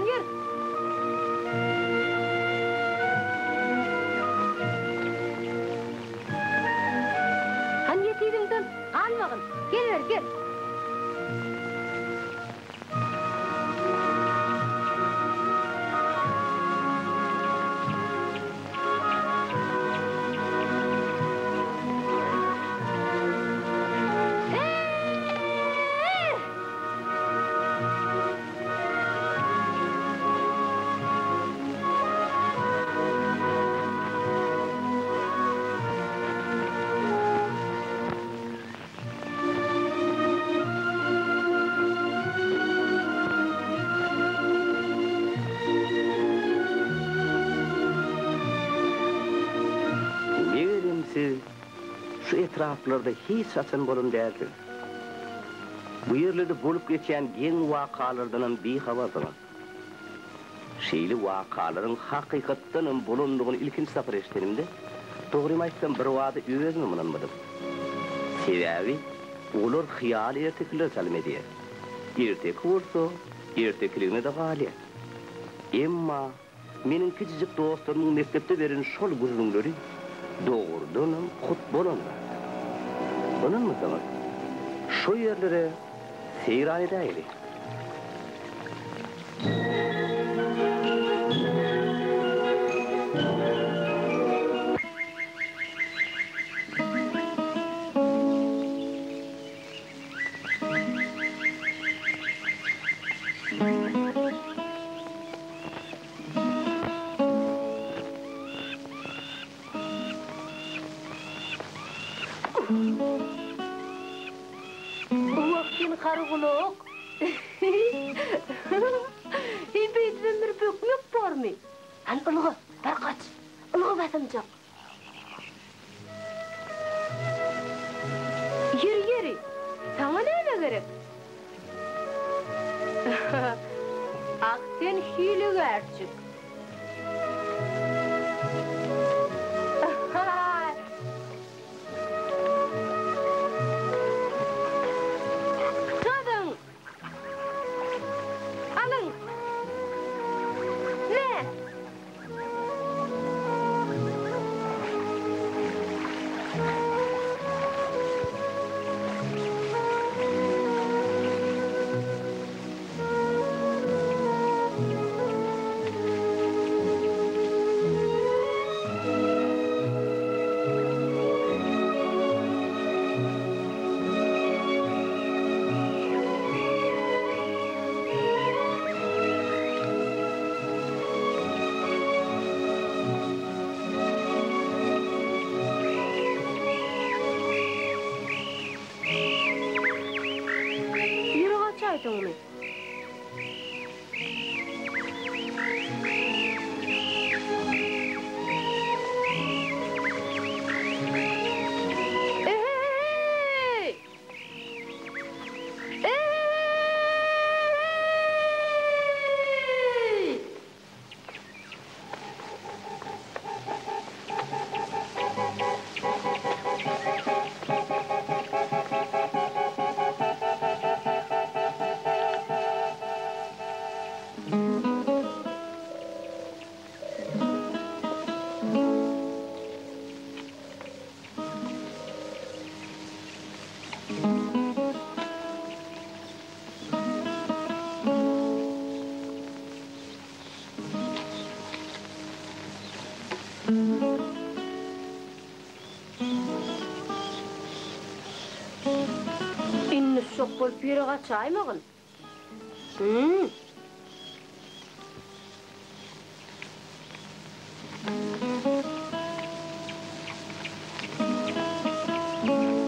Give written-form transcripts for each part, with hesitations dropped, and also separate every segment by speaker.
Speaker 1: Hany ýör! Hany ýet yzymdan, galmagyn! Gel beri, gel!
Speaker 2: Megerem siz şu etraplarda hiç haçan bolan dälsiňiz. Bu ýerlerde bolup geçýän geň wakalardanam bihabarsyňyz. Şeýle wakalaryň hakykatdanam bolandygyny ilkinji sapar eşidenimde, dogrymy aýtsam, birbada özümem ynanmadym. Sebäbi olar hyýaly ertekilere çalym edýär. Erteki bolsa, ertekiligine-de galýar. Emma meniň kiçijik dostlarymyň mekdepde beren şol gürrüňleri dogrudanam hut bolan zat. Ynanmasaňyz, şo ýerlere Seýran edäýeli.
Speaker 1: Wah sen gargulak! Heý beýdibem bir bökmek bormy? Hany ylga, bar gaç, ylga basymjak. Ýeri, ýeri, saňa näme gerek? Ah sen hilegärçik! Çözüň! Alyň! Me! Ýürek açaýdyňmy? Ehe-he-heý! Ehe-he-heý! Indi şok bolup ýere gaçaýmagyn. Hü.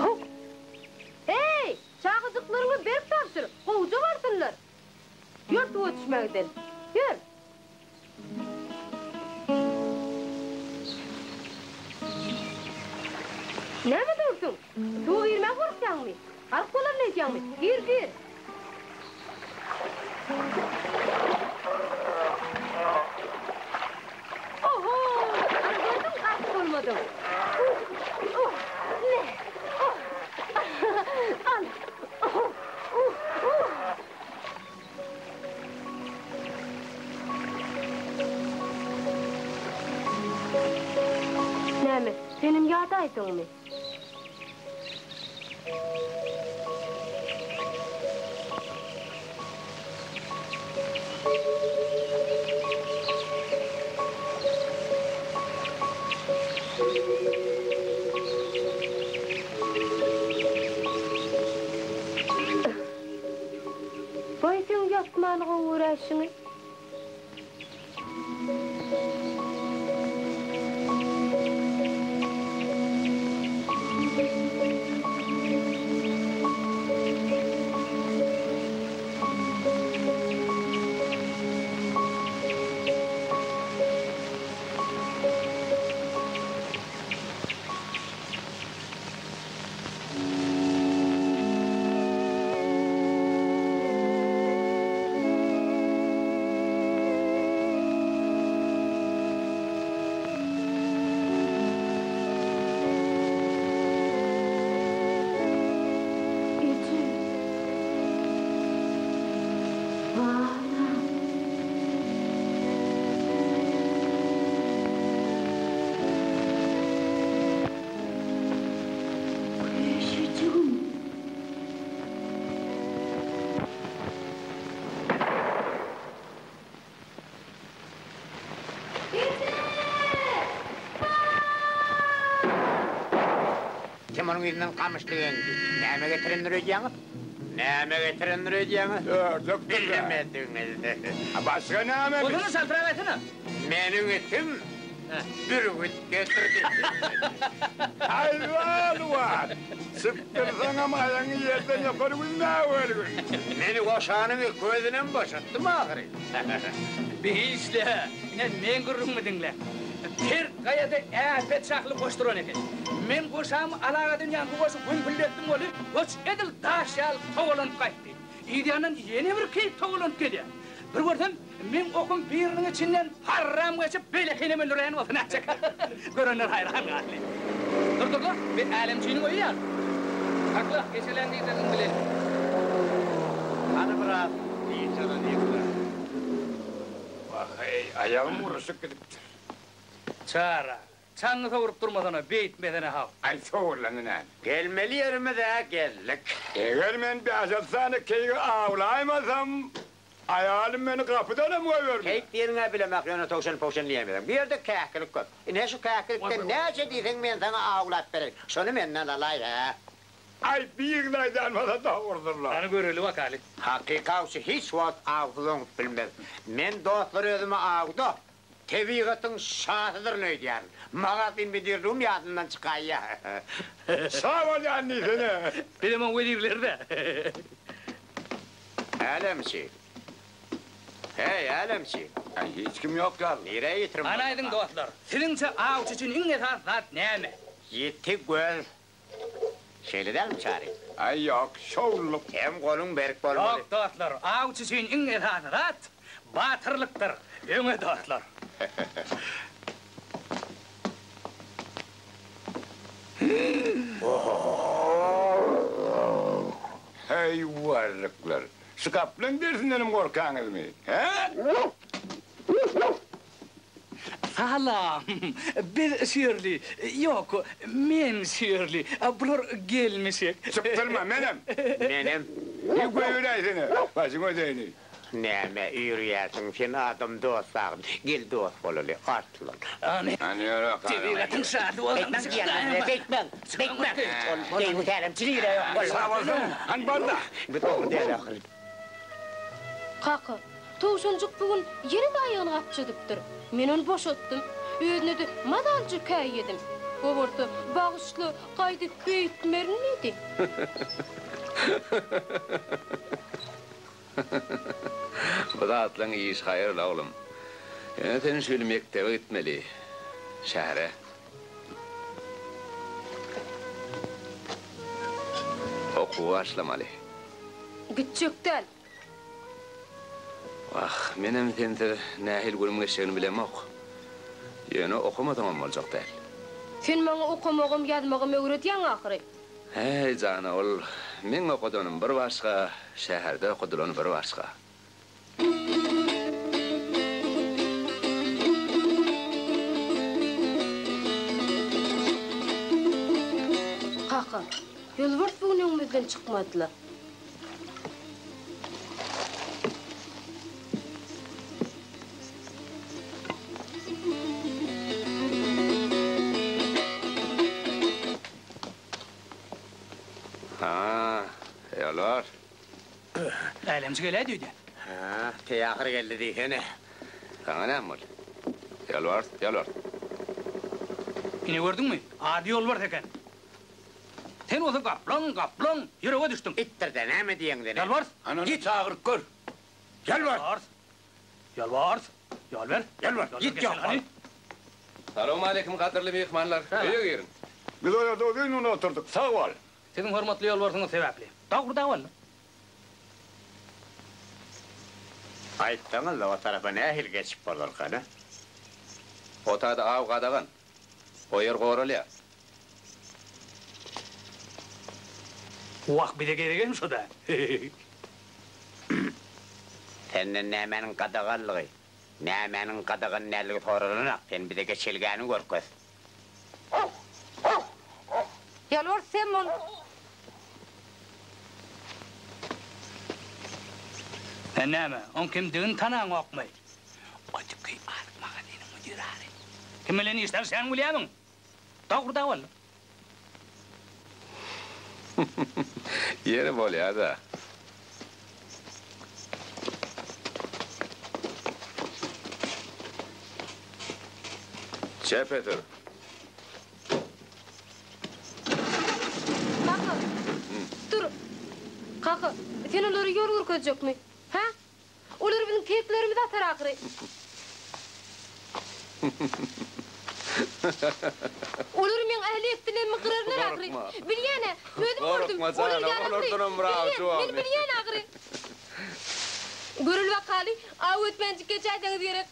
Speaker 1: Huk! Heý, çagajyklaryňy berk tabşyr, gowja barsynlar. Ýör suwa düşmäge gidelim. Ýör! Näme dursuň? Suwa girmäge gorkýaňmy? Gark bolaryn öýdýäňmi? Gir, gir! Oho! Ana gördüňmi, gark bolmadyň. Oh! Me! Oh! Al! Oh! Uh! Uh! Senem ýadaýdyňmy? Baý seň ýatmany gowy göräýşiňi. Eje. Balam. Köşejigim.
Speaker 3: Kim onuň yzyndan gamyşly eňdi. Näme getirendir öýdýäňiz? Näme getirendir öýdýäňiz?
Speaker 4: Ördekdir-dä.
Speaker 3: Bilmediňiz.
Speaker 4: Başga näme?
Speaker 5: Bolsana çaltrak aýtsana.
Speaker 3: Meniň itim bürgüt getirdi.
Speaker 4: Aýwal-wal! Çypdyrsaňam aýagyňy ýerden ýokary gülmäwergin.
Speaker 3: Men goşanyň közünem boşatdym ahyry.
Speaker 5: Beýle, ine meň gürrüňimi diňle. Pert gaýada äpet şahly goş duran eken. Men goşamy alagadan ýaňky goşy gümpüldetdim weli, goç edil daş ýaly togalanyp gaýtdy. Yz ýanyndan ýene bir keýik togalanyp gelýär. Bir görsem, meň okum biriniň içinden parram geçip, beýlekinem öldüräýen bolsa nätjek. Görenler haýran galdy. Dur, dur-da, bi älemçiniň öýi ýaly. Sakla, keçeläň diýseňiň bileli.
Speaker 3: Hany biraz dynç alalyk-la.
Speaker 4: Wah-eý, aýagym guruşyp gidipdir.
Speaker 5: Çara, çaňňy sowrup durmasana, beýtmesene haw.
Speaker 4: Aý, sowurlany näme?
Speaker 3: Gelmeli ýerimize geldik.
Speaker 4: Eger men bäş-alty sany keýigi awlaýmasam, aýalym meni gapydanam goýbermez.
Speaker 3: Keýik diýeniň-ä bilemak, ýöne towşan-powşan diýäýmeseň. Bu ýerde käkilik köp. Ine, şu käkilikden näçe diýseň men saňa awlap bereýin. Şony menden alaý, hä?
Speaker 4: Aý, birini aýdan bolsa dogrudyr-la.
Speaker 5: Hany göreli bakaly.
Speaker 3: Hakyky awçy hiç wagt awsyz oňup bilmez. Men dostlar özümi awda tebigatyň şasydyryn öýdýärin. Magazin müdirligim ýadymdan çykaýýa.
Speaker 4: Şa bolýan diýsene.
Speaker 5: Bizem oň wezirleri-dä.
Speaker 3: Älemçi. Heý, älemçi.
Speaker 4: Aý, hiç kim ýok ýaly.
Speaker 3: Nirä ýitirim
Speaker 5: Hany aýdyň dostlar, siziňçe awçy üçin iň esasy zat näme?
Speaker 3: Ýiti göz. Şeýle dälmi, Çary?
Speaker 4: Aý, ýok, şowlulyk.
Speaker 3: Hem goluň berk bolmaly.
Speaker 5: Ýok, dostlar, awçy üçin iň esasy zat batyrlykdyr. Öňe, dostlar!
Speaker 4: Heý, warlyklar! Şu gaplaň derisindenem gorkaňyzmy, hä?
Speaker 5: Salam! Biz şu ýerli, ýok, men şu ýerli, bular gelmişek.
Speaker 4: Çypdyrma, menem!
Speaker 3: Menem.
Speaker 4: Ýa goýberäýsene, başyň ödeýini.
Speaker 3: Näme üýrýärsiň, sen adam dost agyn, gel dost bolaly, artlan.
Speaker 5: Hany,
Speaker 4: Hany ýöre,
Speaker 5: tebigatyň şasy bolsaň,
Speaker 3: Beýtmäň diýýän, beýtmäň, beýtmäň! Ol deýýus älemçi nirä ýok bol.
Speaker 4: Sag bolsun, hany bar-da.
Speaker 3: Bu dogry däl ahyry.
Speaker 1: Kaka, towşanjyk bu gün ýene-de aýagyny gapjadypdyr. Men ony boşatdym. Özüne-de mazalyja käýedim. O bolsa, Bagyşla, gaýdyp beýtmerin diýdi.
Speaker 6: Bu zatlaň işi haýyrly, oglum. Ýöne sen şu ýyl mekdebe gitmeli. Şähere. Okuwa başlamaly.
Speaker 1: Gitjek däl.
Speaker 6: Wah, menem sensiz nähili günüm geçjegini bilemok. Ýöne okamasaňam boljak däl.
Speaker 1: Sen maňa okamagam, ýazmagam öwredýäň ahyry.
Speaker 6: Häý, jana, ol meň okadanym bir başga, şäherde okadylany bir başga.
Speaker 1: Kaka, ýolbars bu gün öňümizden çykmady-la.
Speaker 6: Ha, ýolbars.
Speaker 5: Älemçi geläýdi öýdýän.
Speaker 3: Hä, teýahyr geldi diýsene.
Speaker 6: Saňa näme boldy? Ýolbars, ýolbars.
Speaker 5: Ine gördüňmi, ady ýolbars eken. Sen bolsa gaplaň, gaplaň, ýürege düşdüň.
Speaker 3: Itdir-dä, näme diýeňde näme?
Speaker 5: Ýolbars,
Speaker 4: Anany
Speaker 5: git!
Speaker 4: çagyryp gör.
Speaker 3: Ýolbars!
Speaker 5: Ýolbars! Ýol ber!
Speaker 3: Ýolbars,
Speaker 5: Ýol ber,
Speaker 3: git
Speaker 5: geçeli
Speaker 3: ýok
Speaker 5: hany.
Speaker 3: bol!
Speaker 6: Salowmaleýkim gadyrly myhmanlar, öýe giriň.
Speaker 4: Biz o ýerde uzyn gün oturdyk, sag bol.
Speaker 5: Siziň hormatly ýolbarsyňyz sebäpli. Dogry da walla.
Speaker 3: Aýtsaňyzla o tarapa nähili geçip bolarkan, a?
Speaker 6: O taýda aw gadagan. O ýer goralýar.
Speaker 5: Wah bize geregem şo-da.
Speaker 3: Senden nämäniň gadaganlygy, nämäniň gadagan däldigi soralanok, sen bize geçelgäni görkez.
Speaker 1: Ýalbar sen bol.
Speaker 5: Sen näme, oň kimdigini tanaňokmy? O tüki azyk magazynyň müdiri hany. Kim bilen iş salşýanyňy bilýärmiň? Dogry-da walla.
Speaker 6: Ýeri bolýa-da. Çepe sür.
Speaker 1: Kaka, dur. Kaka, sen olara ýol görkezjekmi? Hä? Olar biziň keklerimizi atar ahyry. Olar meň ähli ekdilemimi gyrarlar ahyry. Bilýän-ä, özüm gördüm, olar ýaragly. Bilýän, men bilýän ahyry. Göreli bakaly, aw etmänjik geçäýseňiz gerek.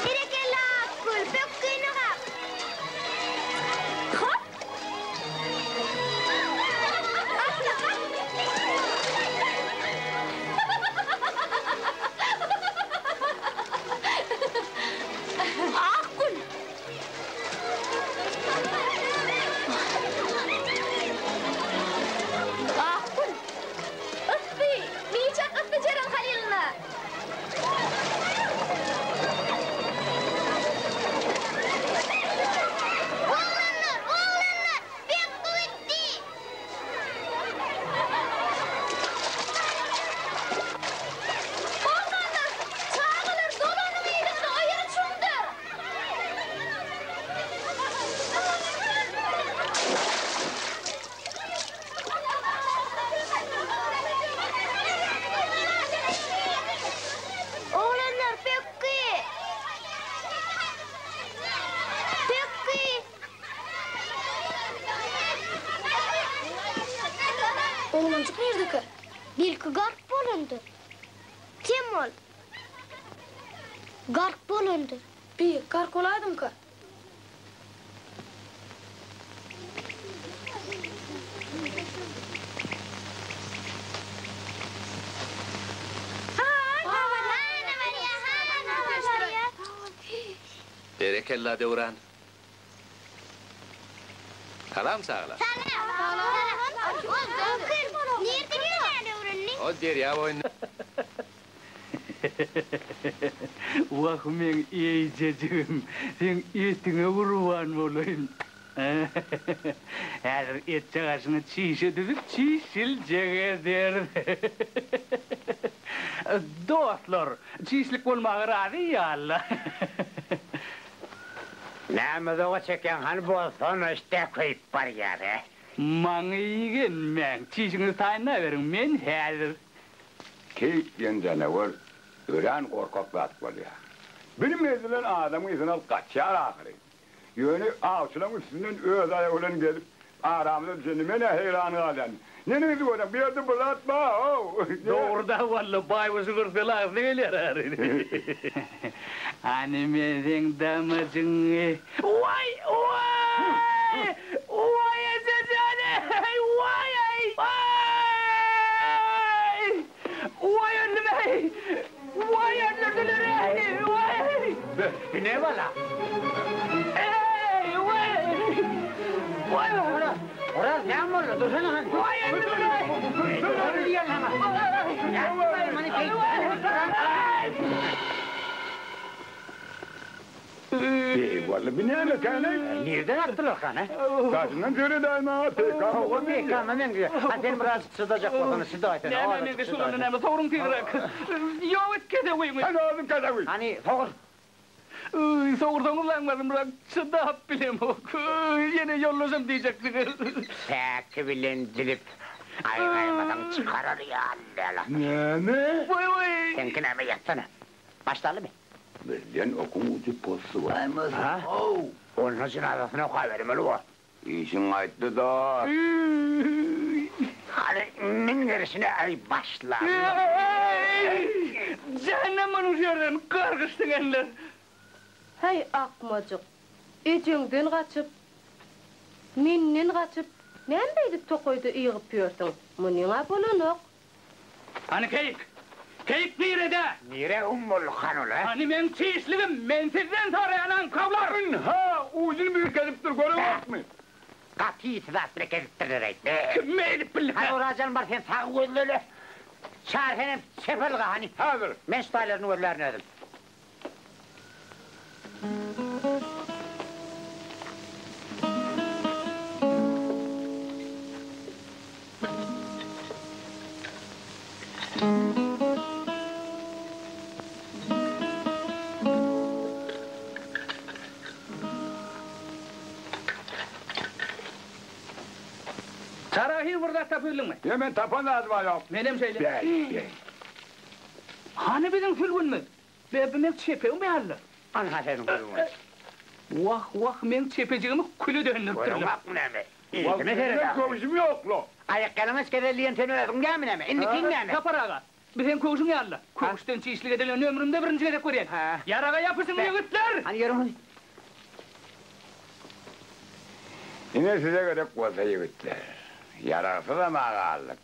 Speaker 7: Berekella, Akgül, pökgini gap! Hop! Akgül! Akgül! Yssy! Biçak yssy Jeren Halylyna! Oglanlar, oglanlar! Pökgi gitdi! Oglanlar, çagalar dolanyň yzyňyza, o ýeri çuňdur! Oglanlar, pökgi! Pökgi!
Speaker 1: Oglanjyk nirdekä?
Speaker 7: Belki gark bolandyr. Sem bol. Gark bolandyr.
Speaker 1: Bi, gark bolaýdymyka?
Speaker 6: Berekella Döwran. Salam çagalar.
Speaker 7: Salam. Salam. Kim? Nirde ýüzmäni öwrendiň?
Speaker 6: O derýa boýunda.
Speaker 5: Wah meň eýjejigim, seň etiňe gurban bolaýyn. Häzir etjagaşyňy çişe düzüp çişiljek ederis. Dostlar, çişlik bolmaga razy ýa-la.
Speaker 3: Näme uzaga çekýäň hany bolsana işdä köýüp barýar he.
Speaker 5: Maňa igenmäň, çişiňizi taýynlaberiň, men häzir.
Speaker 4: Keýik diýen janawar örän gorkak zat bolýar. Bilim edilen adamyň yzyny alyp gaçýar ahyry. Ýöne awçylaryň üstünden öz aýagy bilen gelip, aramyza düşende men-ä heýran galýan. Neneňsi görýäň, bu ýerde bir zat bar-ow!
Speaker 5: Dogry-da, walla, baýguşy görse lagzy gelýär ahyry. Hany men seň damajyňy. Waý! Waý! Waý, eje jan-eý! Waý-aý! Waý! Waý, öldüm-eý! Waý öldürdüler-eý! Waý!
Speaker 3: Beh, bu ne bala?
Speaker 5: Eý, waý! Waý!
Speaker 3: Oraz, Oraz, näme boldy? Dursana hany.
Speaker 5: Waý öldürdüler-eý!
Speaker 3: Dursana diýýän saňa. Nätdiň muny beýdip?
Speaker 4: Eý, walla, bu näme eken-eý?
Speaker 3: Nirden atdylar hany?
Speaker 4: Daşyndan seredäý maňa, peýkam
Speaker 3: Hawa, peýkama meňzeýär. Ha, sen biraz çydajak bolsaň, çydaýsana.
Speaker 5: Nämä meňzeş bolanda näme, sogruň tizräk. Ýok et kesewiňi.
Speaker 4: Sen özüň kesewi.
Speaker 3: Hany, sogur.
Speaker 5: Sogursaňyz aňmazymrak, çydap bilemok. Ýene ýoldaşam diýjeksiňiz.
Speaker 3: Päki bilen dilip, gaýgaýmasaň çykarar ýaly däl.
Speaker 4: Näme?
Speaker 5: Waý-waý!
Speaker 3: Seňki näme, ýatsana. Başlalymy?
Speaker 4: Birden okuň ujy possubaýmaz.
Speaker 3: How! Onda jynazasyny okabermeli bor.
Speaker 4: Işiň gaýtdy da.
Speaker 3: Hany, min gerişine aý başla.
Speaker 5: Eý! Jähennem boluň şu ýerden, gargyş siňenler!
Speaker 1: Häý, akmajyk, ejeňden gaçyp, menden gaçyp, näme beýdip tokaýda ygyp ýörsüň? Munyň-a bolanok.
Speaker 5: Hany keýik? Keýik nirede?
Speaker 3: Nire gum boldy han ol, a?
Speaker 5: Hany meň çişligim? Men sizden soraýan aňkawlar!
Speaker 4: Ynha, ujuny bürkedipdir, göreňokmy?
Speaker 3: Gaty ýiti zat bilen kesipdirler-eý.
Speaker 5: Kim beýdip bildi?
Speaker 3: Hany Orajan bar, sen sagy gözle-le. Çary senem çep ylga, hany.
Speaker 4: Häzir.
Speaker 3: Men şu taýlaryny gözlärin özüm.
Speaker 5: Çarahil bir zat tapybildiňmi?
Speaker 4: Ýa men tapan zadym-a ýok.
Speaker 5: Menem şeýle.
Speaker 4: Bäý, bäý.
Speaker 5: Hany biziň sülgünimiz? Be, bu meň çepegim ýaly-la.
Speaker 3: Anha seniň sülgüniň.
Speaker 5: Wah, wah, meň çepejigimi küle dönderipdirler.
Speaker 3: Göreňokmy näme?
Speaker 4: Wah,
Speaker 3: Ilkine seret
Speaker 4: meň
Speaker 3: ahyry.
Speaker 4: köwşüm ýok-la.
Speaker 3: Aýakýalaňaç gezel diýen sen özüň dälmi näme? Indikiň näme?
Speaker 5: Sapar aga, bu seň köwşüň ýaly-la. Köwüşden çişlik edilenini ömrümde birinji gezek görýän. Ýaraga ýapyşyň, ýigitler!
Speaker 3: Hany ýörüň hany.
Speaker 4: Ine size gerek bolsa ýigitler. Ýaragsyzam-a galdyk.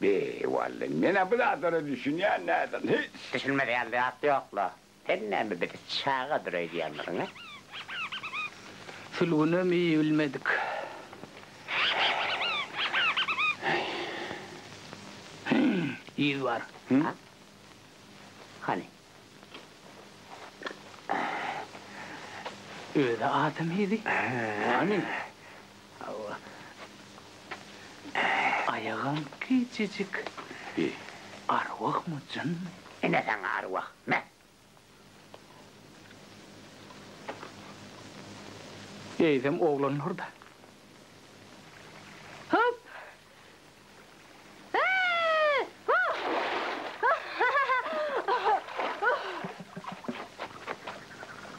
Speaker 4: Be, wally, men-ä bu zatlara düşünýän däldim hiç.
Speaker 3: Düşünmez ýaly zat ýok-la. Sen näme bizi çagadyr öýdýänmidiň, a?
Speaker 5: Sülgünem iýibilmedik. Yz bar.
Speaker 3: Ha? Hany?
Speaker 5: Özi adam yzy.
Speaker 4: Hany?
Speaker 5: Hawa. Aýagam kiçijik. Arwahmy, jynmy?
Speaker 3: Ine saňa arwah, me!
Speaker 5: Eýsem oglanlar-da.
Speaker 1: Hop! Hä!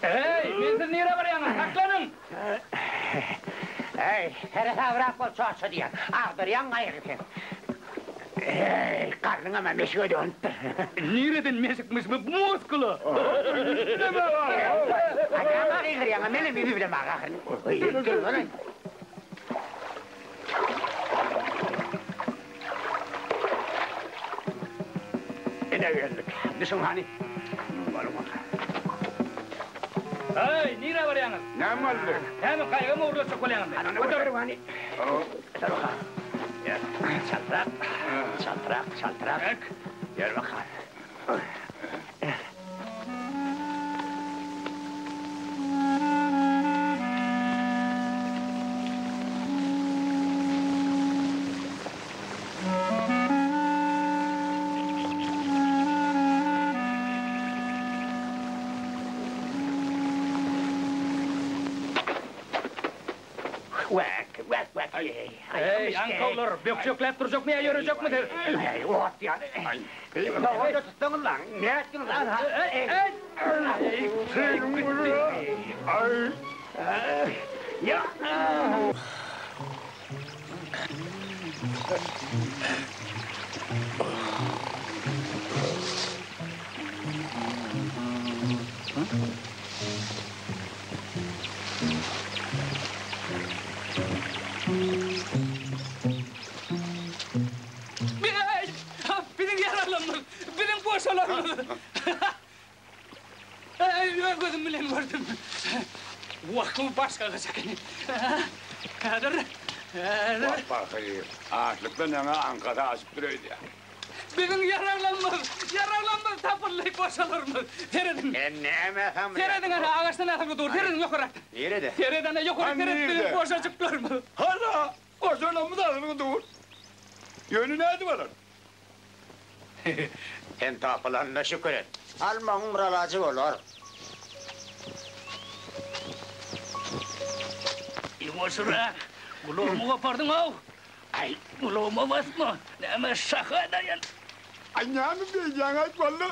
Speaker 5: Eý, mensiz nirä barýaňyz? Saklanyň!
Speaker 3: Eý, seresabrak bol, çoça diýýän. Agdarýaň gaýygy sen. Eý, garnyňam-a meşige dönüpdir.
Speaker 5: Nireden meşikmiş bu muskula?
Speaker 3: A näme gygyrýaň-a, menem ýüzi bilemok ahyryn. Dursana. Ine geldik. Düşüň hany. Boluň.
Speaker 5: Heý, nirä barýaňyz?
Speaker 4: Näme boldy?
Speaker 5: Näme, gaýyga ogurlaşjak bolýaňyzmy?
Speaker 3: Hany, göter hany. Göter bakalym. Ýör, çaltrak, çaltrak, çaltrak. Ýör bakalym. Wäk, wäk, wäk, eý,
Speaker 5: Eý, aňkawlar, bökjekläp durjakmy ýa ýörejekmi siz?
Speaker 3: Eý, ot ýaly. Nowada tutsaňyz lan, nätdiňiz lan?
Speaker 5: Eý, eý,
Speaker 4: Aý.
Speaker 3: Ýa.
Speaker 5: Biziň ýaralarymyz, biziň goşalarymyz. Öz gözüm bilen gördüm. Wah, bu başga gyz ekeni. Häzir, häzir.
Speaker 4: Wah, pahyr, açlykdan ýaňa aňkasy aşypdyr öýdýän.
Speaker 5: Biziň ýaraglarymyz, ýaraglarymyz tapyldy, goşalarymyz. Serediň.
Speaker 3: Men näme samraýan?
Speaker 5: Serediň ana, agaçdan asylgy dur, serediň ýokarakda.
Speaker 3: Nirede?
Speaker 5: Seret ana, ýokary seret, biziň goşajyklarymyz.
Speaker 4: Hana, goşalarymyz asylgy dur. Ýöne nädip alar?
Speaker 3: Sen tapylanyna şükür et. Almagyň bir alajy bolar.
Speaker 5: Ýuwaşrak, gulagymy gopardyň-ow! Aý, gulagyma basma, näme şaha daýan.
Speaker 4: Aý, näme beýdýäň-aýt, walla,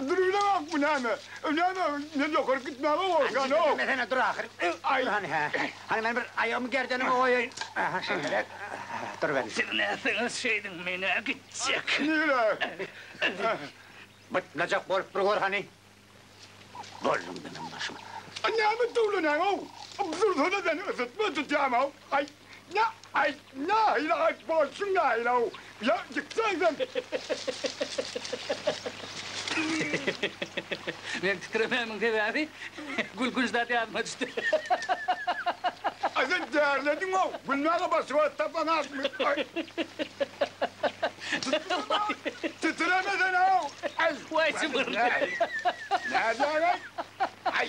Speaker 4: durubileňokmy näme? Näme, men ýokaryk gitmäge gorkýan-ow.
Speaker 3: Gitmesene, dur ahyry.
Speaker 4: Aý.
Speaker 3: Dur hany, hä. Hany, men bir aýagymy gerdenime goýaýyn. Aha, şeýleräk. Dur ben.
Speaker 5: Siz nätseňiz şeýdiň, men-ä gitjek.
Speaker 4: Nirä?
Speaker 3: Bytnajak bolup bir gör hany. Bolduň meniň başyma.
Speaker 4: Aý, näme döwlenäň-ow? Dursana sen, ysytma tutýam-ow. Aý, nä, aý, nähili aý, bolşuň nähili-ow? Ýa, ýyksaň sen.
Speaker 5: Meň titremämiň sebäbi gülkünç zat ýadyma düşdi.
Speaker 4: Aý, sen derlediň-ow. Gülmäge başga wagt tapaňakmy? Aý. Titremesene-ow! Aý!
Speaker 5: Waý, jybyr!
Speaker 4: Nädýäň-aý? Aý!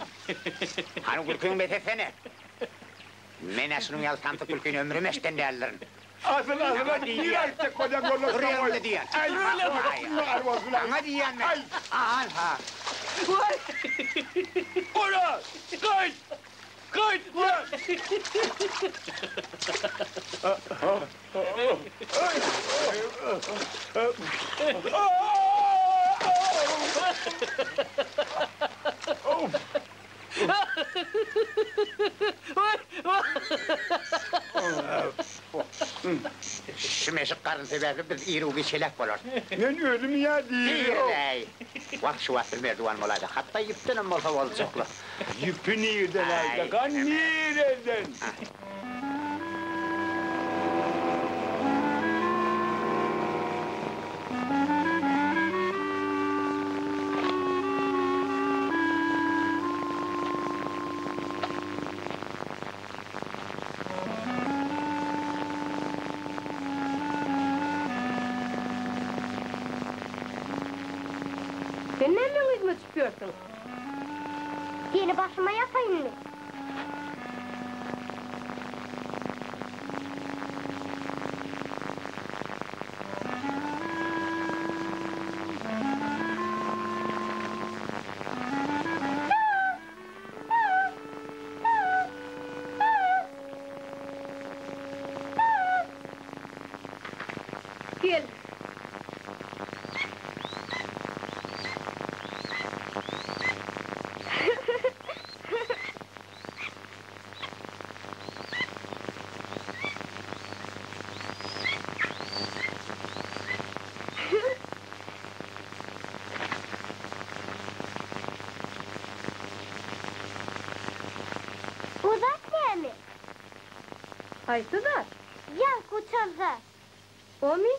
Speaker 3: Hany gülküňi bes etsene. Men-ä şunuň ýaly samsyk gülkini ömrüm eşiden däldirin.
Speaker 4: Asyl, asyl, aý, nirä gitjek bolýaň ýoldaş
Speaker 3: Dur
Speaker 4: Soňoý?
Speaker 3: ýeriňde diýýän.
Speaker 4: Aý,
Speaker 3: Saňa diýýän men.
Speaker 4: Aý!
Speaker 3: An-ha.
Speaker 5: Waý!
Speaker 4: Ora! Gaýt! Gaýt!
Speaker 3: Şu meşik garyn sebäpli biz iru-giç heläk bolarys.
Speaker 4: Men ölüm ýa diri.
Speaker 3: Diri-läý. Wah, şu wagt bir merdiwan bolaýsa, hatda ýüpdenem bolsa boljakly.
Speaker 4: Ýüpi nirden aldyk, a nireden?
Speaker 1: Sen näme meň yzyma düşüp ýörsüň?
Speaker 7: Seni başyma ýapaýynmy?
Speaker 1: Gel.
Speaker 7: O zat näme?
Speaker 1: Haýsy zat?
Speaker 7: Ýaňky uçan zat.
Speaker 1: Omy?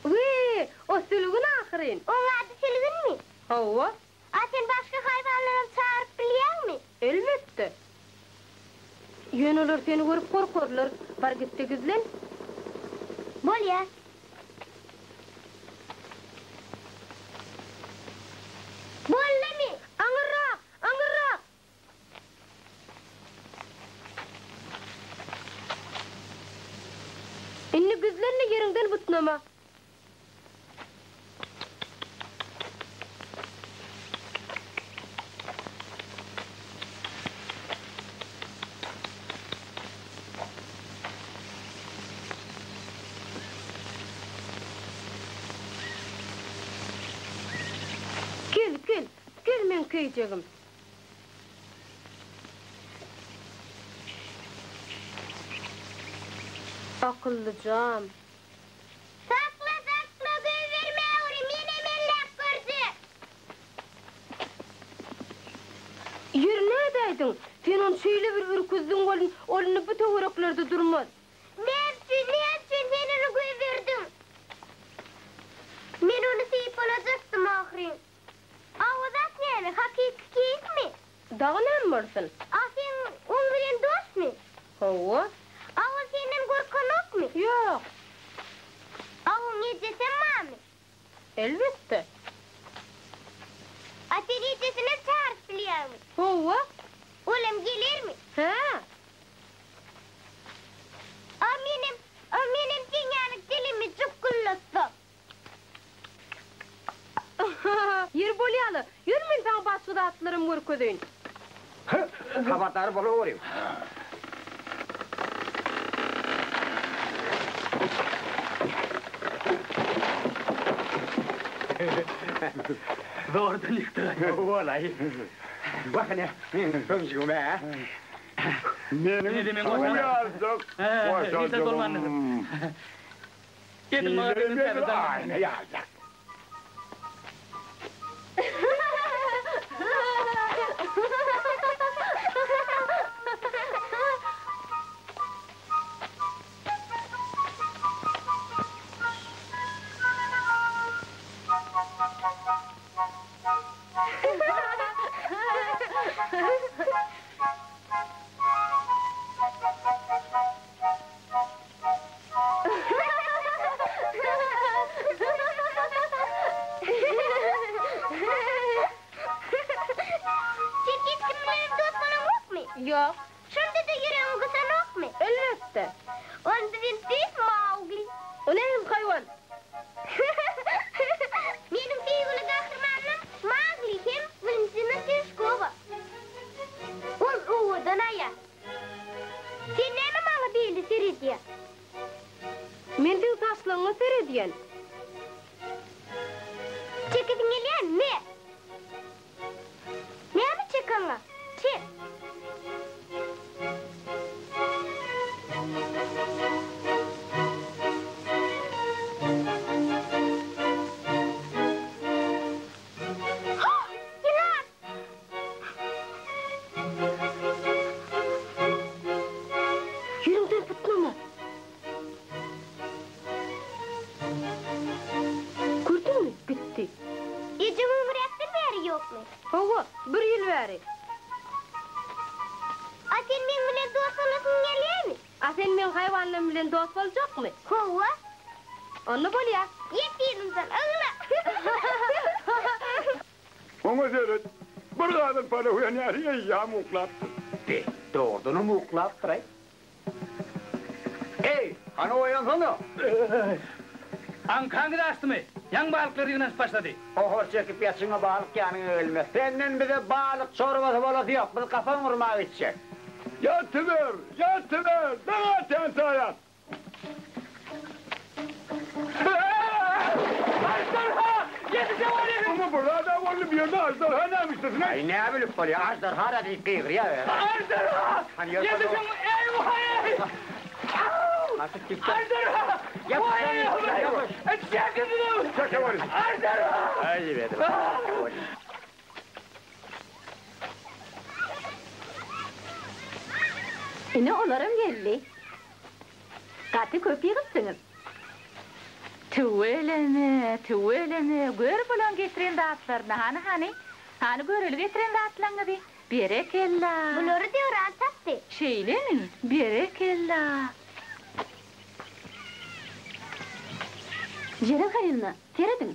Speaker 1: Wiý, o sülgün ahyryn.
Speaker 7: Oň ady sülgünmi?
Speaker 1: Hawa.
Speaker 7: A sen başga haýwanlaram çagyryp.
Speaker 1: Elbetde. Ýöne olar seni görüp gorkarlar. Bar git-de gizlen.
Speaker 7: Bolýa. Boldumy?
Speaker 1: Aňyrrak! Aňyrrak! Indi gizlen-de ýeriňden butnama. Gel, gel, gel meň köýjegim. Akyllyjam.
Speaker 7: Sakla, sakla, goýbermäweri, menem elläp görjek.
Speaker 1: Ýeri nädäýdiň? Sen ony şeýle bir ürküzdiň welin, ol indi bu töwereklerde durmaz.
Speaker 7: Näme üçin, näme üçin sen ony goýberdiň? Men ony sypalajakdym ahyryn. A o zat näme, hakyky keýikmi?
Speaker 1: Dagy näme bolsun?
Speaker 7: A sen oň bilen dostmy?
Speaker 1: Hawa.
Speaker 7: A ol senden gorkanokmy?
Speaker 1: Ýok.
Speaker 7: A oň ejesem barmy?
Speaker 1: Elbetde.
Speaker 7: A sen ejesinem çagyryp bilýäňmi?
Speaker 1: Hawa.
Speaker 7: Olam gelermi?
Speaker 1: Hä.
Speaker 7: A menem, a menem seň ýaly dilimi jukguldatsam?
Speaker 1: Ýeri bolýa-la, ýör men saňa başga zatlaram görkezeýin.
Speaker 3: Habardar bolaweriň.
Speaker 5: Zordan ýykdyk.
Speaker 3: Walaý. Wah ine, kömjügim-ä.
Speaker 4: Meniň suw ýaljak goşajygym.
Speaker 5: Edil
Speaker 4: Edil aýna ýaljak.
Speaker 7: Sen hiç kim bilenem dost bolaňokmy?
Speaker 1: Ýok.
Speaker 7: Şonda-da ýüregiň gysanokmy?
Speaker 1: Elbetde.
Speaker 7: Onda sen tüýs Maugli.
Speaker 1: O nähili haýwan?
Speaker 7: Meniň söýgüli gahrymanym Maugli hem Walentina Tereshkowa. Ol owadan aýal. Sen näme maňa beýle seredýäň?
Speaker 1: Men seň saçlaryňa seredýän.
Speaker 7: Çekesiň gelýärmi? Me! Näme çekaňa? Çek! Ýylan!
Speaker 1: Ýeriňden butnama. Gördüňmi, gitdi.
Speaker 7: Ejeň öňräkden bäri ýokmy?
Speaker 1: Hawa, bir ýyl bäri.
Speaker 7: A sen meň bilen dost bolasyň gelýärmi?
Speaker 1: A sen meň haýwanlarym bilen dost boljakmy?
Speaker 7: Hawa.
Speaker 1: Onda bolýa.
Speaker 7: Ýet yzymdan, ygla!
Speaker 4: Oňa seret, bir gazan palaw ýanýar, eýýäm uklapdyr.
Speaker 3: Be, dogrudanam uklapdyr-aý. Eý, hany oýansana!
Speaker 5: Aňkaňyz açdymy? Ýaňy balyklar ýygnanyşyp başlady.
Speaker 3: Gohar çekip ýatyňa balyk ýanyňa gelmez. Senden bize balyk çorbasy bolasy ýok, biz gapan gurmaga gitjek.
Speaker 4: Ýatyber, ýatyber, daň atýança ýat!
Speaker 5: Aždarha! Ýetişe bolýa!
Speaker 4: Oňa bir zad-a boldy, bu ýerde aždarha näme işlesin-aý?
Speaker 3: Aý, näbilip bolýa, aždarha-da diýip gygyrýa.
Speaker 5: Aždarha! Ýetişiň, eý-waý! Aždarha! Waý-waý! Çekilin! Aždarha!
Speaker 8: Ine olaram geldi. Gaty köp ýygypsyňyz. Tüweleme, tüweleme, gör bulaň getiren zatlaryny, hany, hany, hany göreli getiren zatlaňyzy. Berekella!
Speaker 7: Bulary Döwran tapdy.
Speaker 8: Şeýlemi? Berekella! Jeren Halilna, serediň!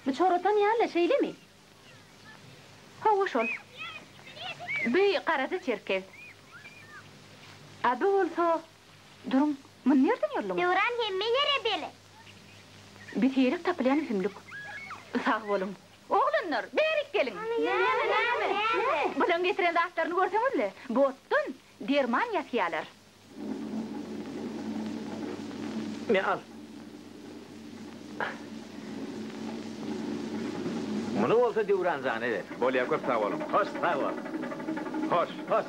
Speaker 8: Bu çoratan ýaly, şeýlemi? Hawa, şol. Bu garaja çerkez. A bu bolsa, duruň, muny nirden ýolduňyz?
Speaker 7: Döwran hemme ýere belet.
Speaker 8: Bi seýrek tapylýan ösümlik. Sag boluň. Oglanlar, bärik geliň!
Speaker 7: Näme, näme?
Speaker 8: Bulaň getiren zatlaryny görseňiz-le, bu otdan derman ýasýalar.
Speaker 2: Me al. Muny bolsa Döwran jana ber.
Speaker 6: Bolýa köp sag boluň.
Speaker 2: Hoş sag bol.
Speaker 6: Hoş.
Speaker 2: Hoş.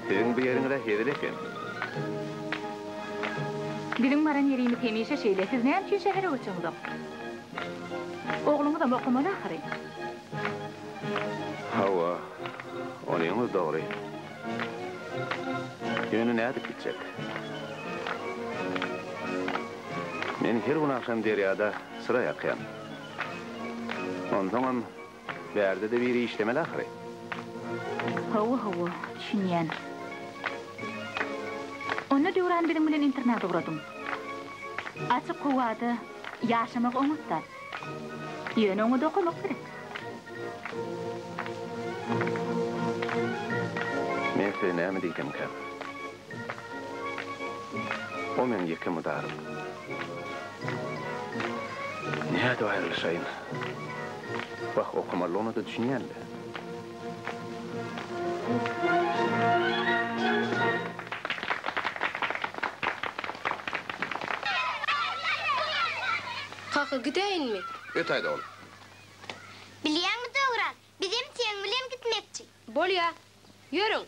Speaker 6: Siziň bu ýeriňiz-ä hezil eken.
Speaker 8: Biziň baran ýerimiz hemişe şeýle, siz näme üçin şähere göçeňzok? Ogluňyzam okamaly ahyry.
Speaker 6: Hawa, onyňyz dogry. Ýöne nädip gitjek? Men her gün agşam derýada çyra ýakýan. Onsoňam bärde-de biri işlemeli ahyry.
Speaker 8: Hawa, hawa, düşünýän. Onda Döwrany biziň bilen internada ugradyň. Açyk howada ýaşamak oňat zat. Ýöne oňa-da okamak gerek.
Speaker 6: Men size näme diýsemkäm? O meň ýeke mydarym. Nädip aýrylyşaýyn? Wah, okamalygyna-da düşünýän-le.
Speaker 1: Kaka, gidäýinmi?
Speaker 6: Ötäýdi ol.
Speaker 7: Bilýäňmi Döwran, bizem seň bilen gitmekçi.
Speaker 1: Bolýa. Ýörüň.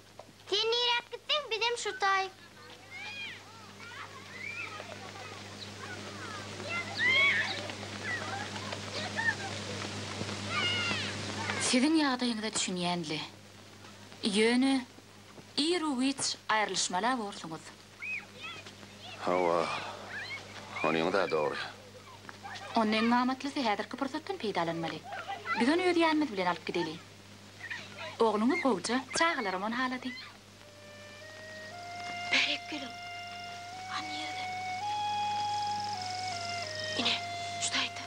Speaker 7: Sen niräk gitseň, bizem şu taýyk.
Speaker 9: Siziň ýagdaýyňyza düşünýän-le. Ýöne, iru-giç aýrylyşmaly-a borsuňyz.
Speaker 6: Hawa, onyňyz-a dogry.
Speaker 9: Onda iň amatlysy häzirki pursatdan peýdalanmaly. Biz ony öz ýanymyz bilen alyp gideli. Ogluňyz gowja, çagalaram ony halady.
Speaker 1: Bärik geliň. Han nirede? Ine, şu taýda.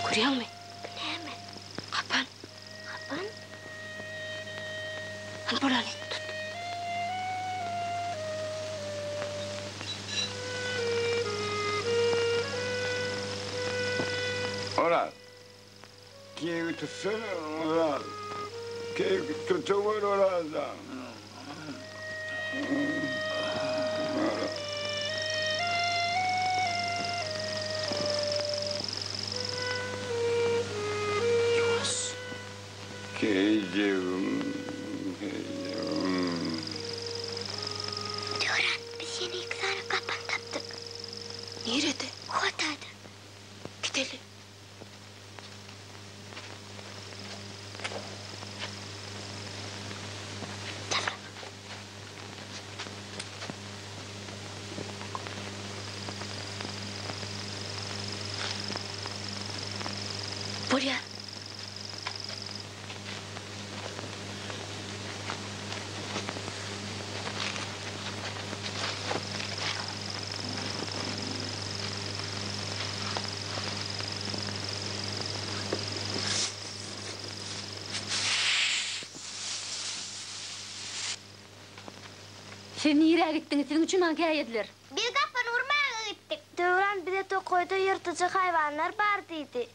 Speaker 1: Görýäňmi?
Speaker 7: Bu näme?
Speaker 1: Gapan.
Speaker 7: Gapan?
Speaker 1: Hany bolaly, tut.
Speaker 4: Oraz, keýigi tutsana, Oraz. Keýigi tutawer, Oraz jan.
Speaker 1: Ýuwaş.
Speaker 4: Keýijigim, keýijigim.
Speaker 7: Döwran, biz ýene iki sany gapan tapdyk.
Speaker 1: Nirede?
Speaker 7: Hotada.
Speaker 1: Gideli. Bolýar.
Speaker 8: Siz nirä gitdiňiz? Siziň üçin maňa käýediler.
Speaker 7: Biz gapyny urmaga gitdik. Döwran bize tokaýda ýyrtyjy haýwanlar bar diýdi.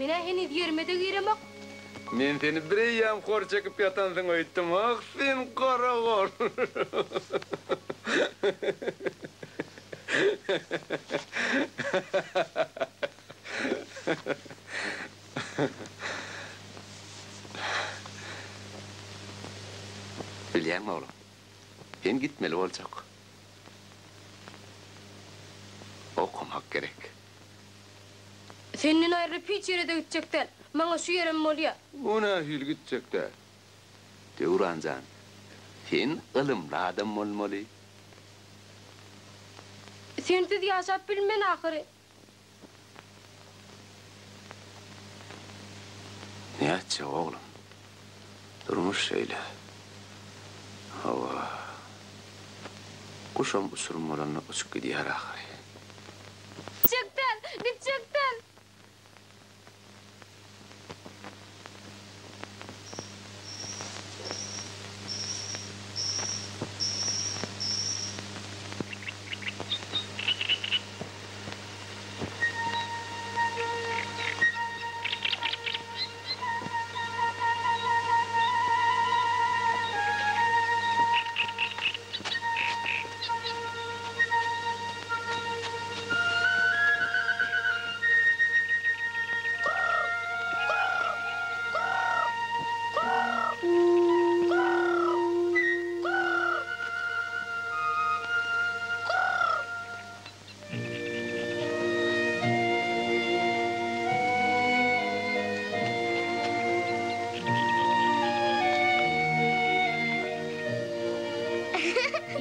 Speaker 1: Men-ä heniz ýerime-de giremok.
Speaker 6: Men seni bireýýäm hor çekip ýatansyň öýtdüm. Ah, sen garagol! Bilýäňmi, oglum, sen gitmeli boljak. Okamak gerek.
Speaker 1: Senden aýrylyp hiç ýere-de gitjek däl. Maňa şu ýerem bolýa.
Speaker 6: O nähili gitjek däl? Döwran jan, sen ylymly adam bolmaly.
Speaker 1: Sensiz ýaşap bilmen ahyry.
Speaker 6: Nätjek oglum. Durmuş şeýle. Hawa. Guşam uçurym bolanda uçup gidýär ahyry.
Speaker 1: Gitjek däl! Gitjek däl!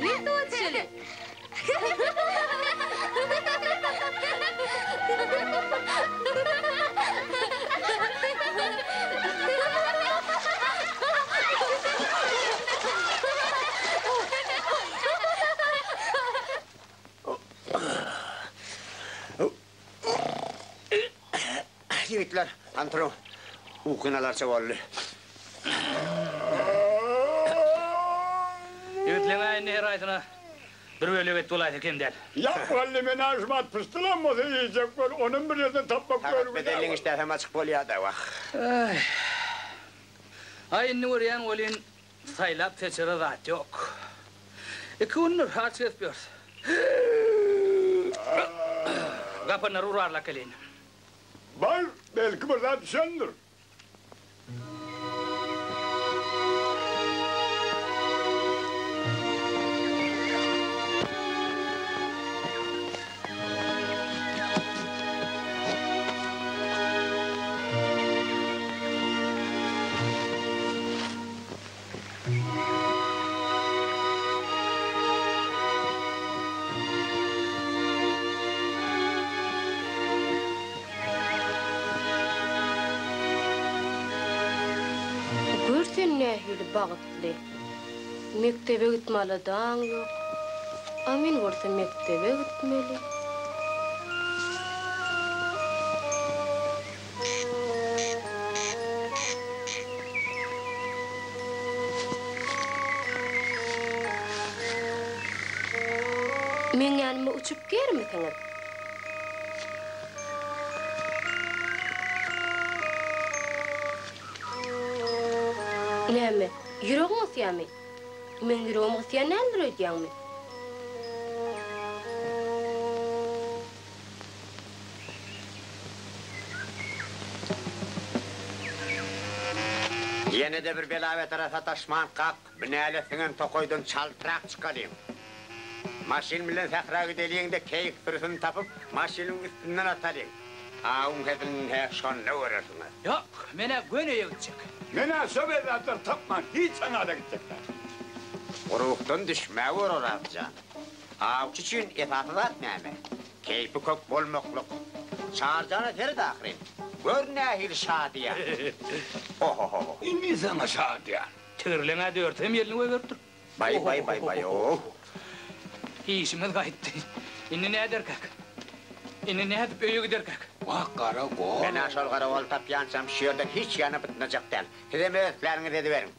Speaker 1: Ýene oturyly.
Speaker 3: Ýigitler, hany turuň. Ukynalarça boldy.
Speaker 5: Ýigitleň-ä indi her aýsyna bir bölek et bolaýsa kem däl.
Speaker 4: Ýa wally men aşmat pyşdylam bolsa iýjek bol, onam bir ýerden tapmak
Speaker 3: Sagat görgüli bedelliň işdäsem açyk bolýa-da, wah.
Speaker 5: Aý. Aý indi görýän welin saýlap seçere zat ýok. Iki gündür aç gezip ýörüs. Gapanlary urarlap geleýin.
Speaker 4: Bar, belki bir zat düşendir.
Speaker 1: Gör sen nähili bagtly. Mekdebe gitme aladaň ýok. A men bolsa mekdebe gitmeli. Meň ýanyma uçup germisiňiz? Näme, ýüregiň gysýamy? Meň ýüregim gysýan däldir öýdýäňmi?
Speaker 3: Ýene-de bir bela-betara sataşmankak, binäle siňen tokaýdan çaltrak çykalyň. Maşyn bilen sähra gideliň-de, keýik sürüsini tapyp, maşynyň üstünden atalyň. Awuň hezilini-hä şonda görersiňiz.
Speaker 5: Ýok, men-ä göni öýe gitjek.
Speaker 4: Men-ä şo bezzatlar tapman, hiç aňada gitjek däl.
Speaker 3: Ruhdan düşmäwer, Oraz jan. Awçy üçin esasy zat näme? Keýpi kök bolmaklyk. Çarjana seret ahyryn. Gör nähili şadyýan. Ohohoho.
Speaker 4: Indi saňa şadyýan.
Speaker 5: Tigirleň-ä dörtüsem ýelini goýberipdir.
Speaker 3: Baý baý baý baý oh.
Speaker 5: Işimiz gaýtdy. Indi näderkäk? Indi nädip öýe giderkäk?
Speaker 4: Wah gara gol.
Speaker 3: Men-ä şol gara goly tapýançam şu ýerden hiç ýana bytnajak däl. Sizem öz islänňizi ediberiň.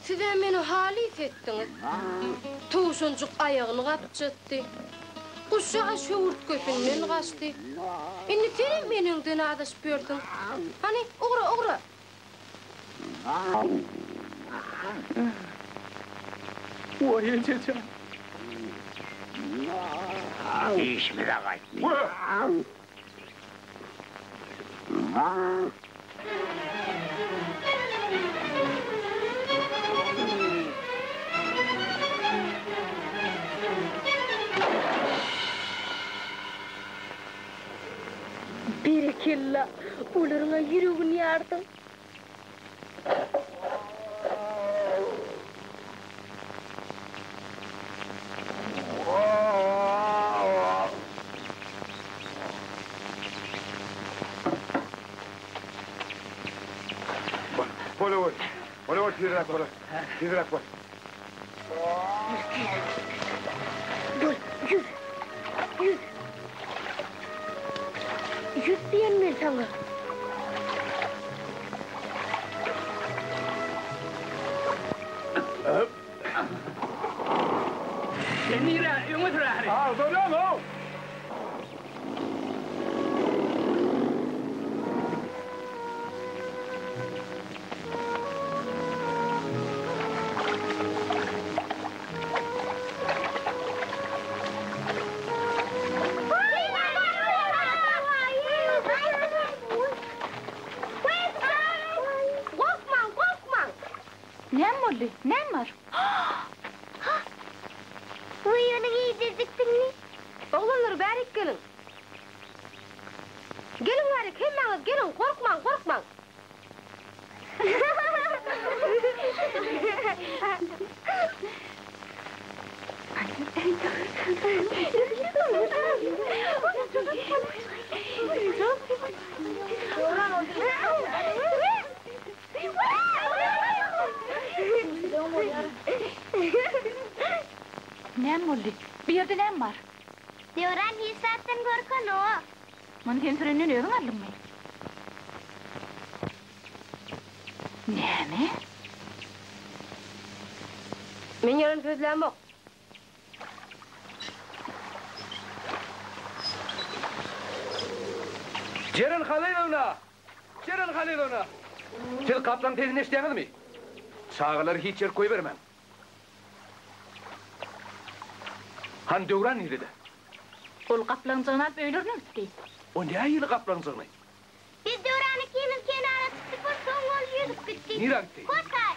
Speaker 1: Siz-ä meni halys etdiňiz. Towşanjyk aýagyny gapjatdy. Guşjaga şöwürtgesinden gaçdy. Indi senem eneňden azaşyp ýörsüň. Hany, ugra, ugra!
Speaker 5: Waý, eje jan!
Speaker 3: Işimize gaýtdy.
Speaker 1: Berekella, olaryň-a ýüregini ýardyň.
Speaker 4: Bol, bol, bol, bol, tizräk bol, tizräk bol.
Speaker 7: Bol, ýüz, ýüz. Ýüz diýen men saňa.
Speaker 5: Sen nirä, öňe sür ahyry.
Speaker 4: Agzalaň-ow!
Speaker 1: Gorkmaň, gorkmaň!
Speaker 8: Näme boldy? Näme bar?
Speaker 7: Wiý, ony giýdirdik-diňli.
Speaker 1: Oglanlar, bärik geliň. Geliň bärik, hemmäňiz geliň, gorkmaň, gorkmaň.
Speaker 8: Näme boldy? Bu ýerde näme bar?
Speaker 7: Döwran hiç zatdan gorkanok.
Speaker 8: Muny sen sürenden özüň aldyňmy? Näme?
Speaker 1: Men ýalan sözlämok.
Speaker 5: Jeren Halylowna! Jeren Halylowna! Siz gaplaň sesini eşidýäňizmi? Çagalary hiç ýerik goýbermäň. Hany Döwran nirede?
Speaker 8: Ol gaplaňjygyny alyp öýlerine gitdi.
Speaker 5: O nähili gaplaňjygyny?
Speaker 7: Biz Döwran ikimiz kenara çykdyk bir soň ol ýüzüp gitdi.
Speaker 5: Nirä gitdi?
Speaker 7: Hoşaý.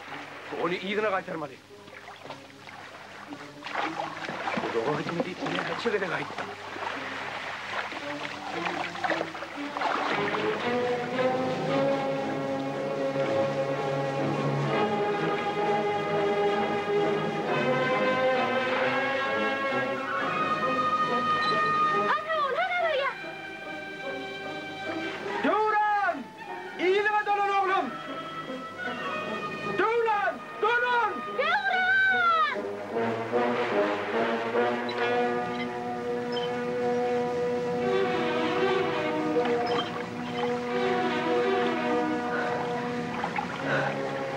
Speaker 5: Ony yzyna gaýtarmaly. Uzaga gitme diýip näçe gezek aýtdym.
Speaker 1: Hana ol, hana barýa.
Speaker 5: Döwran! Yzyňa dolan oglum! Döwran! Dolan!
Speaker 7: Döwran!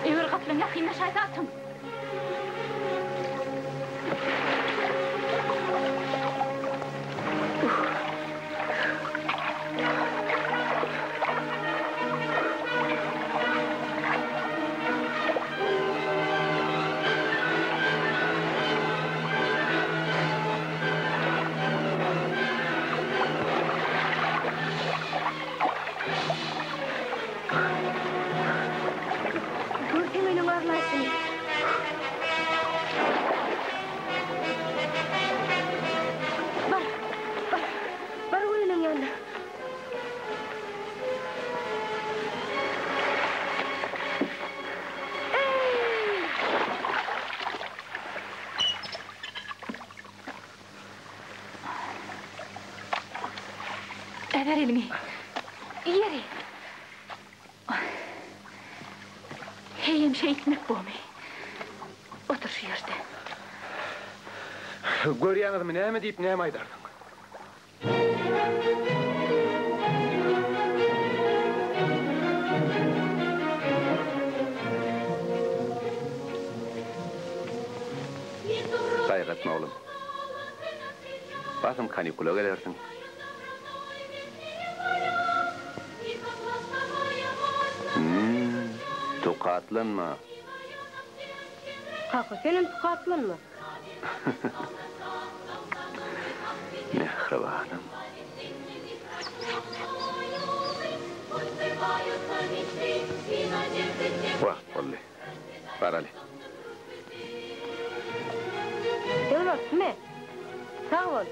Speaker 8: Eger gaplaň ýakynlaşaýsa atyň!
Speaker 1: Görseň meniň arlaýşymy. Bar, bar, bar Gülüniň ýanyna. Eý!
Speaker 8: Äber elimi. Ýeri. Heýem şeýtmek bomy? Otur şu ýerde.
Speaker 5: Görýäňizmi, näme diýip näme aýdarsyň?
Speaker 6: Gaýgy etme oglum. Basym kanikula gelersiň. Hüm, tukatlanma.
Speaker 1: Kaka, senem tukatlanma.
Speaker 6: Mähribanym. Wagt boldy. Baraly.
Speaker 1: Döwlet, me. Sag bol.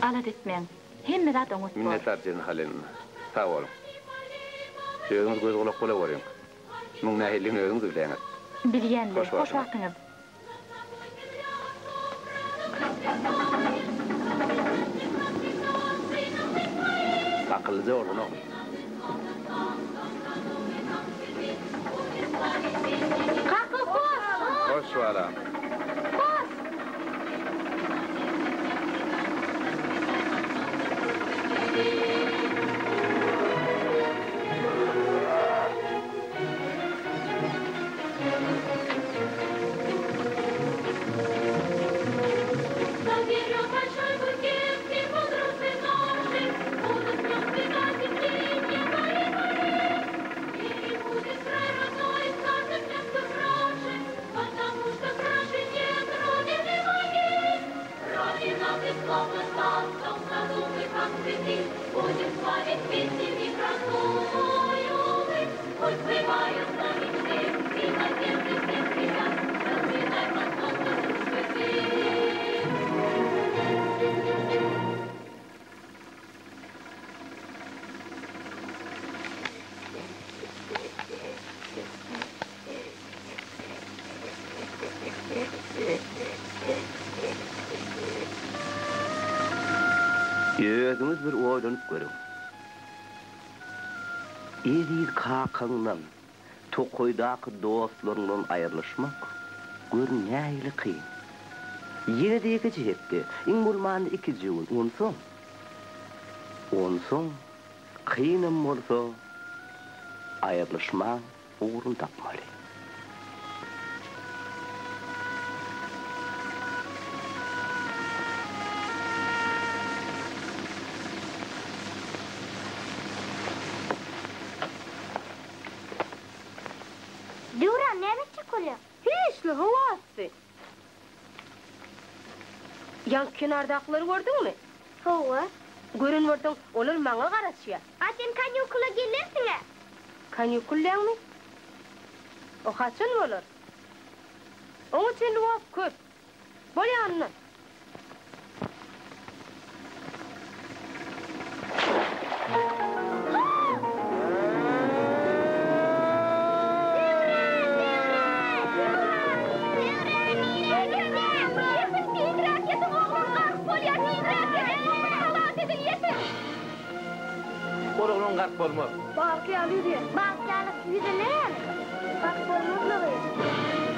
Speaker 8: Alada etmäň. Hemme zat oňat bor.
Speaker 6: Minnetdar Jelin Halylovna. Sag boluň. Özüňiz göz-gulak bolaweriň. Muň nähilidigini özüňiz bilýäňiz.
Speaker 8: Bilýän-le. Hoş wagtyňyz.
Speaker 6: Akyllyja bolgun oglum.
Speaker 8: Kaka hoş!
Speaker 6: Hoş balam.
Speaker 8: Hoş!
Speaker 10: Özüňiz bir oýlanyp görüň. Eziz kakaňdan, tokaýdaky dostlaryňdan aýrylyşmak, gör nähili kyn. Ýene-de ýekeje hepde, iň bolmanda ikije gün, onsoň, onsoň kynam bolsa aýrylyşmaň ugruny tapmaly.
Speaker 7: Döwran, näme etjek bolýaň?
Speaker 1: Hiç-le, howa asty. Ýaňky kenardakylary gördüňmi?
Speaker 7: Hawa.
Speaker 1: Gören bolsaň, olar maňa garaşýar.
Speaker 7: A sen kanikula gelersiň-ä?
Speaker 1: Kanikul diýýäňmi? O haçan bolar? Oňa çenli wagt köp. Bol ýanyndan.
Speaker 2: Ol oglan gark bolmaz.
Speaker 7: Balyk ýaly ýüzýär. Balyk ýaly ýüzen näme? Gark bolmazlygy.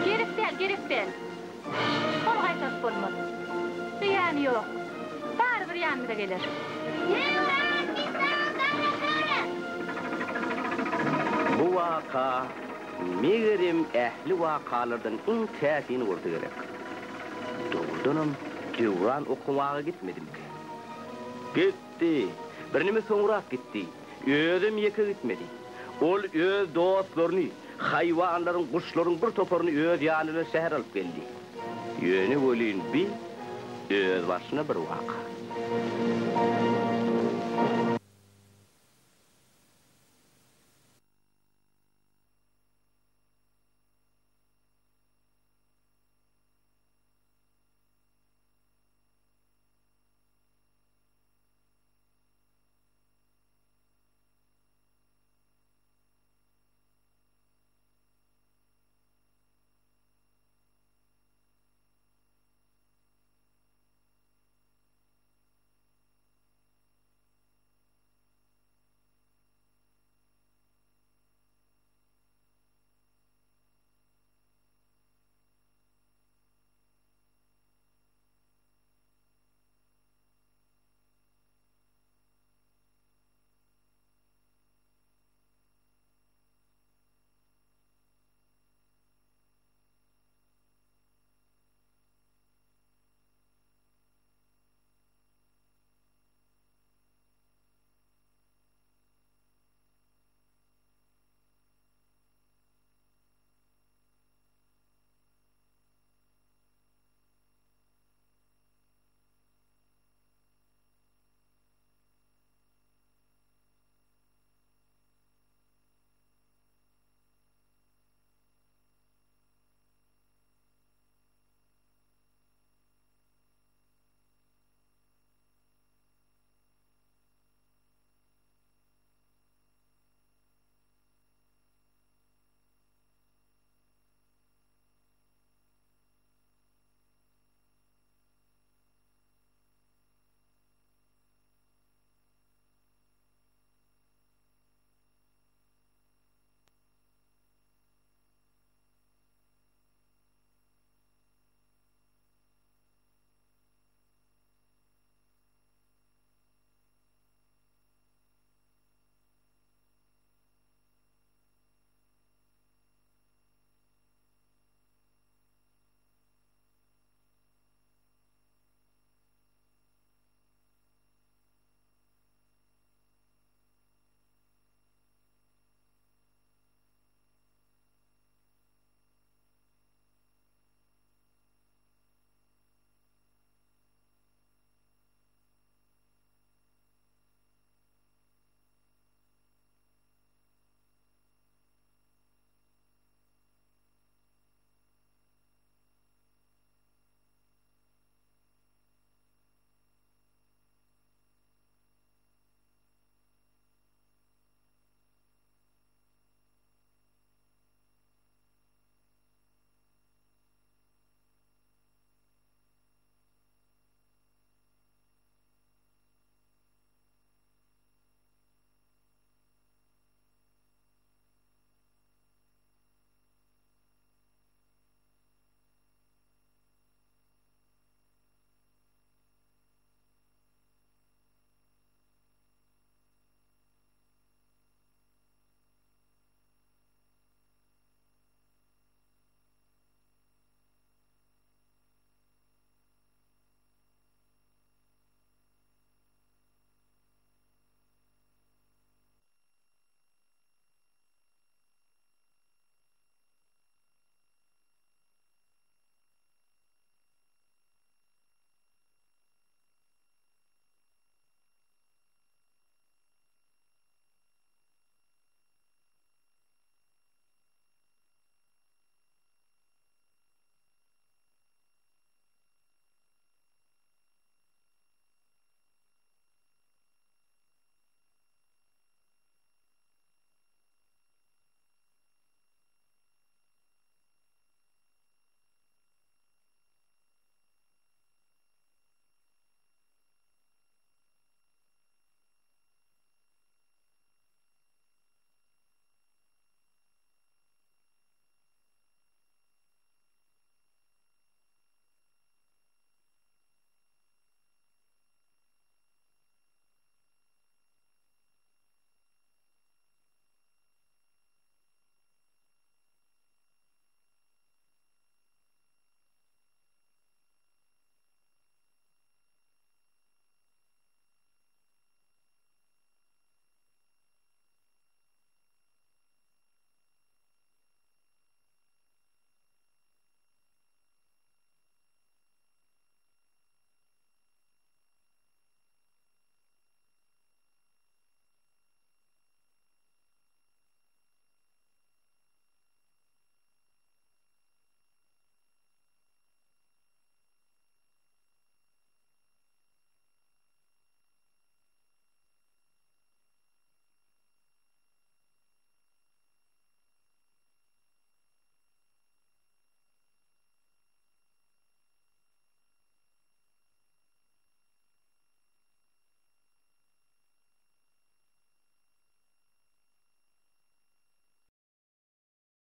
Speaker 8: Gerek däl, gerek däl. Ol gaýtaryp bolmaz. Zyýany ýok. Barybir ýanymyza geler.
Speaker 7: Döwran, biz saňa garaşarys.
Speaker 10: Bu waka, megerem, ähli wakalardan iň täsini bolsa gerek. Dogrudanam, Döwran okamaga gitmedimikä? Gitdi. Birneme soňrak gitdi. Özem ýeke gitmedi. Ol öz dostlaryny, haýwanlaryň, guşlaryň bir toparyny öz ýany bilen şähere alyp geldi. Ýöne welin bi özbaşyna bir waka.